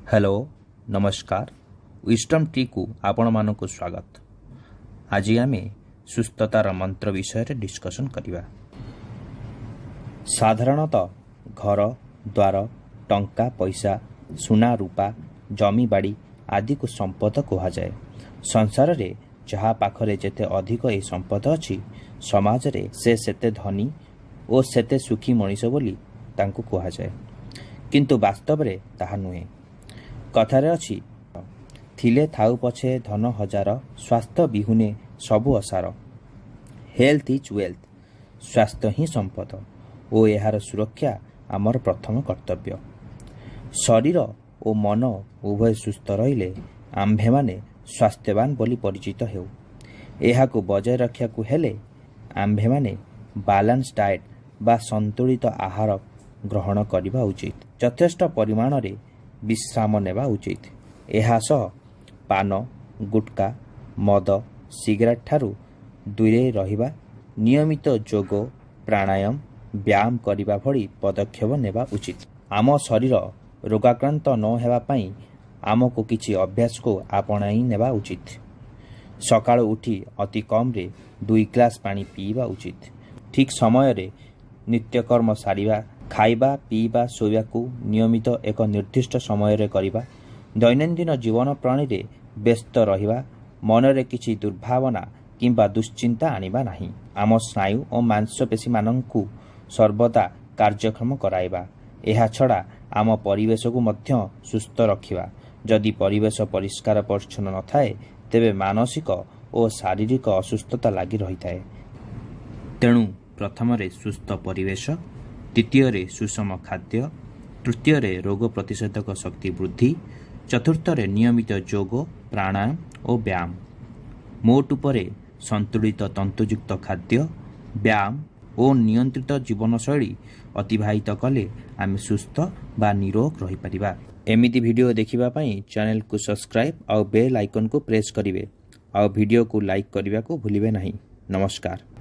Hello, ନମସ୍କାର। Wisdom ଟ୍ରିକୁ ଆପଣମାନଙ୍କୁ ସ୍ୱାଗତ। ଆଜି ଆମେ ସୁସ୍ଥତାର ମନ୍ତ୍ର ବିଷୟରେ ଡିସ୍କସନ୍ କରିବା। ସାଧାରଣତଃ ଘର ଦ୍ୱାର, ଟଙ୍କା ପଇସା, ସୁନା ରୂପା, ଜମିବାଡ଼ି ଆଦିକୁ ସମ୍ପଦ କୁହାଯାଏ। ସଂସାରରେ ଯାହା ପାଖରେ ଯେତେ ଅଧିକ ଏହି ସମ୍ପଦ ଅଛି, ସମାଜରେ ସେ ସେତେ ଧନୀ ଓ ସେତେ ସୁଖୀ ମଣିଷ ବୋଲି ତାଙ୍କୁ କୁହାଯାଏ। କିନ୍ତୁ ବାସ୍ତବରେ ତାହା ନୁହେଁ। କଥାରେ ଅଛି, ଥିଲେ ଥାଉ ପଛେ ଧନ ହଜାର, ସ୍ୱାସ୍ଥ୍ୟ ବିହୁନେ ସବୁ ଅସାର। Health is wealth. ସ୍ୱାସ୍ଥ୍ୟ ହିଁ ସମ୍ପଦ ଓ ଏହାର ସୁରକ୍ଷା ଆମର ପ୍ରଥମ କର୍ତ୍ତବ୍ୟ। ଶରୀର ଓ ମନ ଉଭୟ ସୁସ୍ଥ ରହିଲେ ଆମ୍ଭେମାନେ ସ୍ୱାସ୍ଥ୍ୟବାନ ବୋଲି ପରିଚିତ ହେଉ। ଏହାକୁ ବଜାୟ ରଖିବାକୁ ହେଲେ ଆମ୍ଭେମାନେ ବାଲାନ୍ସ ଡାଏଟ୍ ବା ସନ୍ତୁଳିତ ଆହାର ଗ୍ରହଣ କରିବା ଉଚିତ। ଯଥେଷ୍ଟ ପରିମାଣରେ ବିଶ୍ରାମ ନେବା ଉଚିତ। ଏହା ସହ ପାନ, ଗୁଟକା, ମଦ, ସିଗାରେଟ୍ ଠାରୁ ଦୂରେଇ ରହିବା, ନିୟମିତ ଯୋଗ, ପ୍ରାଣାୟାମ, ବ୍ୟାୟାମ କରିବା ଭଳି ପଦକ୍ଷେପ ନେବା ଉଚିତ। ଆମ ଶରୀର ରୋଗାକ୍ରାନ୍ତ ନ ହେବା ପାଇଁ ଆମକୁ କିଛି ଅଭ୍ୟାସକୁ ଆପଣାଇ ନେବା ଉଚିତ। ସକାଳୁ ଉଠି ଅତି କମ୍ରେ 2 ଗ୍ଲାସ୍ ପାଣି ପିଇବା ଉଚିତ। ଠିକ୍ ସମୟରେ ନିତ୍ୟକର୍ମ ସାରିବା, ଖାଇବା, ପିଇବା, ଶୋଇବାକୁ ନିୟମିତ ଏକ ନିର୍ଦ୍ଦିଷ୍ଟ ସମୟରେ କରିବା, ଦୈନନ୍ଦିନ ଜୀବନ ପ୍ରଣାଳୀରେ ବ୍ୟସ୍ତ ରହିବା, ମନରେ କିଛି ଦୁର୍ଭାବନା କିମ୍ବା ଦୁଶ୍ଚିନ୍ତା ଆଣିବା ନାହିଁ, ଆମ ସ୍ନାୟୁ ଓ ମାଂସପେଶୀମାନଙ୍କୁ ସର୍ବଦା କାର୍ଯ୍ୟକ୍ଷମ କରାଇବା। ଏହାଛଡ଼ା ଆମ ପରିବେଶକୁ ମଧ୍ୟ ସୁସ୍ଥ ରଖିବା। ଯଦି ପରିବେଶ ପରିଷ୍କାର ପରିଚ୍ଛନ୍ନ ନଥାଏ, ତେବେ ମାନସିକ ଓ ଶାରୀରିକ ଅସୁସ୍ଥତା ଲାଗି ରହିଥାଏ। ତେଣୁ ପ୍ରଥମରେ ସୁସ୍ଥ ପରିବେଶ, ଦ୍ୱିତୀୟରେ ସୁଷମ ଖାଦ୍ୟ, ତୃତୀୟରେ ରୋଗ ପ୍ରତିଷେଧକ ଶକ୍ତି ବୃଦ୍ଧି, ଚତୁର୍ଥରେ ନିୟମିତ ଯୋଗ, ପ୍ରାଣାୟାମ ଓ ବ୍ୟାୟାମ। ମୋଟ ଉପରେ ସନ୍ତୁଳିତ ତନ୍ତୁଯୁକ୍ତ ଖାଦ୍ୟ, ବ୍ୟାୟାମ ଓ ନିୟନ୍ତ୍ରିତ ଜୀବନଶୈଳୀ ଅତିବାହିତ କଲେ ଆମେ ସୁସ୍ଥ ବା ନିରୋଗ ରହିପାରିବା। ଏମିତି ଭିଡ଼ିଓ ଦେଖିବା ପାଇଁ ଚ୍ୟାନେଲକୁ ସବସ୍କ୍ରାଇବ୍ ଆଉ ବେଲ୍ ଆଇକନ୍କୁ ପ୍ରେସ୍ କରିବେ ଆଉ ଭିଡ଼ିଓକୁ ଲାଇକ୍ କରିବାକୁ ଭୁଲିବେ ନାହିଁ। ନମସ୍କାର।